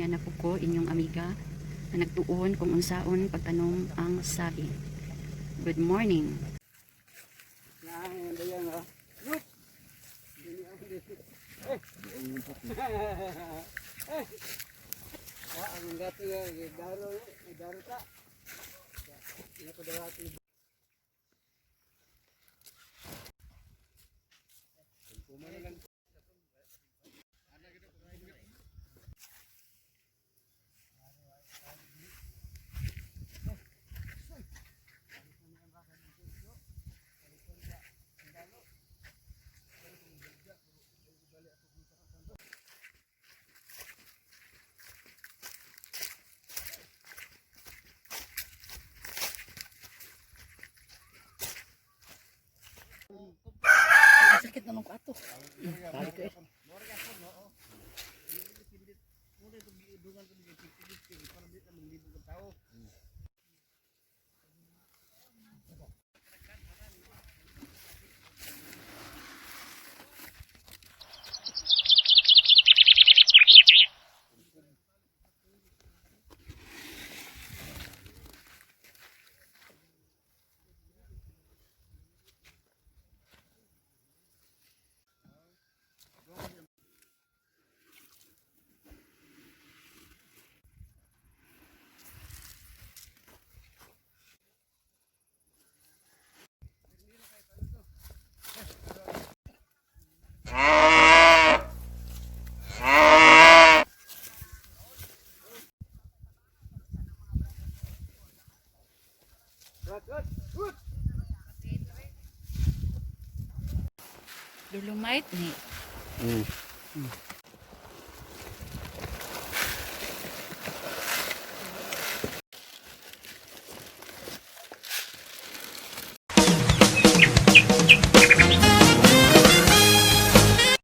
Naa na po ko, inyong amiga na nagtuon kung unsaon pagtanom ang saging. Good morning. Sakit naman ko ato. Balik ko eh. Dolomite ni.